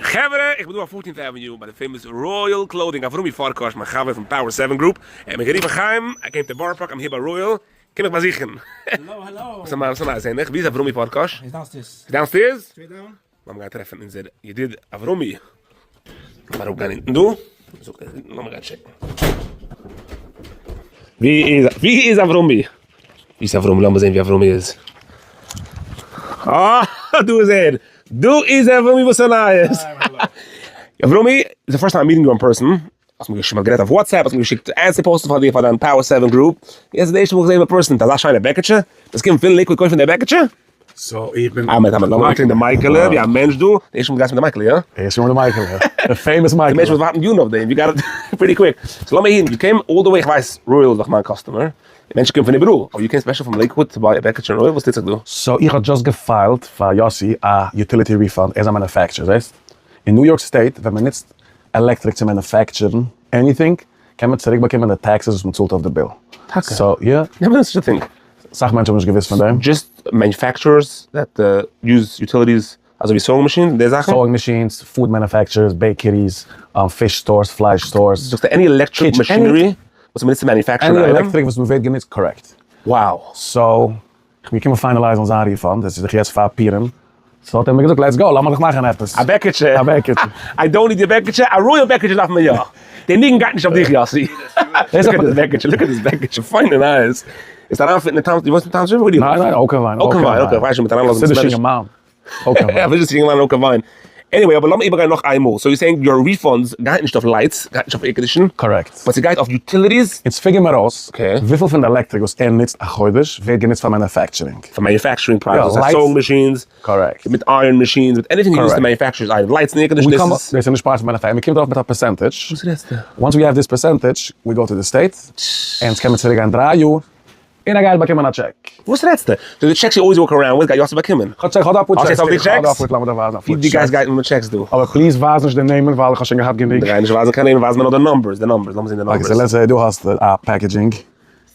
חברה, איך בין דא אויף Fourteenth Avenue ביי די famous Royal Clothing, אברומי פארקאש מיין חבר פון Power Seven Group, ער האט מיך גערופן חיים, I came to בארא פארק, I'm here ביי Royal, קום מיך באזוכן. העלאו העלאו. וואס איז נייעס העניך? ווי איז אברומי פארקאש? He's downstairs. He's downstairs? Straight down. לאמיר גיין טרעפן אונזער ידיד אברומי. לאמיר אראפגיין אונטן דא. זאגט ער אונטן, לאמיר גיין טשעקן. ווי איז ווי איז אברומי? ווי איז אברומי? לאמיר זען ווי אברומי איז. אה! דא איז ער! דא איז אברומי וואס איז נייעס? אברומי, איז די first time meeting you in person. האסט מיר געשריבן, גערעדט אויף WhatsApp, האסט מיר געשיקט ads צו פאוסטן פאר דיר פאר דיין Power Seven Group. יעצט איז די ערשטע מאל איך זעה אים אין person מיט אזא שיינע בעקעטשע. דאס קומט פון לעיקוואד קויפן די בעקעטשע? So איך בין. אה, מ'דארף אנטון די מייקעלע ווי א מענטש דא. די ערשטע מאל גייסט מיט די מייקעלע, יא? די ערשטע מאל מיט די מייקעלע. די famous מייקעלע. די מענטש וואס ווארטן יארן אויף דעם, you got it pretty quick. So לאמיר הערן, you came all the way, איך ווייס Royal איז דאך מיין customer, מענטשן קומען פון איבעראל, אבער you came special from לעיקוואד to buy א בעקעטשע אין Royal, וואס טוט זיך דא? So איך האב just געפיילט פאר יאסי א utility refund, ער איז א manufacturer, זעסט? אין ניו יארק State ווען מען נוצט עלעקטריק צו מענופעקטשערן anything, קען מען צוריק באקומען די taxes וואס מען צאלט אויף די bill. טאקע? So יא. Never knew such a thing. סאך מענטשן האבן נישט געוואוסט פון דעם. Just manufacturers that use utilities אזוי ווי sewing machines און די זאכן? Sewing machines, food manufacturers, bakeries, פיש stores, פלייש stores. זאגסטו any electric machinery וואס מ'נוצט צו manufacture ן Any אן item? Electric וואס מ'ווערט גענוצט, correct. Wow. So, כ'בין געקומען finalize ן זיין refund, עס איז דאך יעצט פאר פורים, so האט ער מיר געזאגט let's go, לאמיר דאך מאכן עפעס. א בעקעטשע. א בעקעטשע. I don't need די בעקעטשע, א Royal בעקעטשע דארף מען יא. די ניגון גייט נישט אויף דיך יאסי. Look at this בעקעטשע, look at this בעקעטשע, פיינע נייעס. איז אריינפיטן אין טאמס, דו וואוינסט אין טאמס ריווער? ניין ניין, אוקערוויין. אוקערוויין, okay, כ'ווייס שוין מיט אריינלאזן חסידישע אינגערמאן. אוקערוויין. יא, חסידישע אינגערמאן אוקערוויין. Anyway, אבער לאמיר איבערגיין נאך איינמאל. So you saying your refunds גייט נישט אויף lights, גייט נישט אויף air condition. Correct. But ס'גייט אויף utilities. אונז figure מיר אויס וויפיל פון די עלעקטריק וואס ער נוצט א חודש ווערט גענוצט פאר manufacturing. פאר manufacturing products, דאס הייסט sewing machines, מיט iron machines, מיט anything you use to manufacture item, lights און air condition, דאס איז. דאס איז נישט part פון manufacturing, מען קומט ארויף מיט א percentage. וואס רעדסטו? Once we have this percentage, we go to the state, און עס קען מען צוריק גיין דריי יאר, און ער גייט באקומען א טשעק. וואס רעדסטו? די checks you always walk around with גייט יאסי באקומען. כ'האב טשעקס, כ'האב דא אפאר טשעקס. האסט יעצט אויף די טשעקס? כ'האב דא אפאר, לאמיר דיר ווייזן אפאר ווי די טשעקס. גייסט גייט מיט checks דא. אבער please ווייז נישט די נעמען ווייל איך האב שוין געהאט גענוג. כ'גיי נישט ווייזן קיין נעמען, ווייז מיר נאר די numbers, די numbers, לאמיר זען די numbers. Okay so let's say דא האסטו א packaging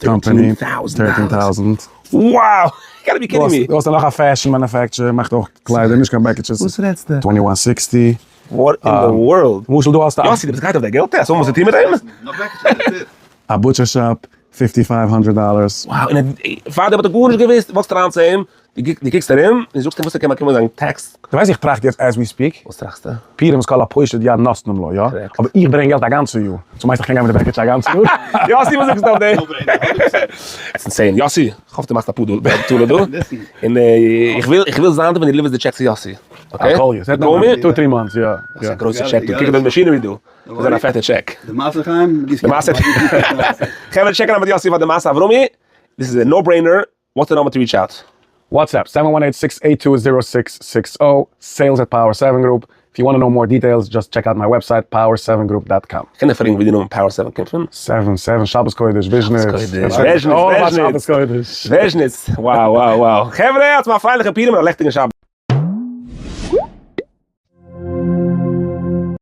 company, thirteen thousand. Wow! You gotta be kidding me. דא האסטו נאך א fashion manufacturer, מאכט אויך קליידער, נישט קיין בעקעטשעס. וואס רעדסטו? Twenty one sixty. What in the world? למשל דא האסטו א. יאסי דו ביסט גרייט אויף די געלט? האסט אנגעהויבן צו טון מיט אים? א butcher shop, fifty five hundred dollars. Wow, און פארדעם האט ער גארנישט געוואוסט, walk סט אריין צו אים, דו קוקסט ארום, און זאגסט אים וואס ער קען באקומען זיין tax. דו ווייסט איך טראכט יעצט as we speak. וואס טראכסטו? פורים איז כל הפושט יד נותנים לו, יא? אבער איך ברענג געלט א גאנצע יאר, so מיינסט איך קען גיין מיט די בעקעטשע א גאנצע יאר? יאסי וואס זאגסטו אויף דעם? It's insane. יאסי, איך האף דו מאכסט אפאר דאלער דא, און איך וויל איך וויל זיין דא ווען דו deliver סט די טשעק צו יאסי. Okay? Call me. Two three months, יא. דאס איז א גרויסע טשעק דא, קוק אויף די machinery דא. דאס איז א פעטע טשעק. די מעשה חיים? די מעשה. חברה טשעקן מיט יאסי פאר די מעשה אברומי. This is a no brainer. What's the number to reach out? WhatsApp, seven one eight six eight two zero six six zero, sales at Power Seven Group, if you want know more details just check out my website Power Seven Group dot com. קען איך פרעגן ווי די נאמען Power Seven קומט פון? Seven seven, שבת קודש, וויזשניץ. וויזשניץ, וויזשניץ. וויזשניץ, wow wow wow. חברה האטס מיר א פרייליכע פורים און א לעכטיגן שבת.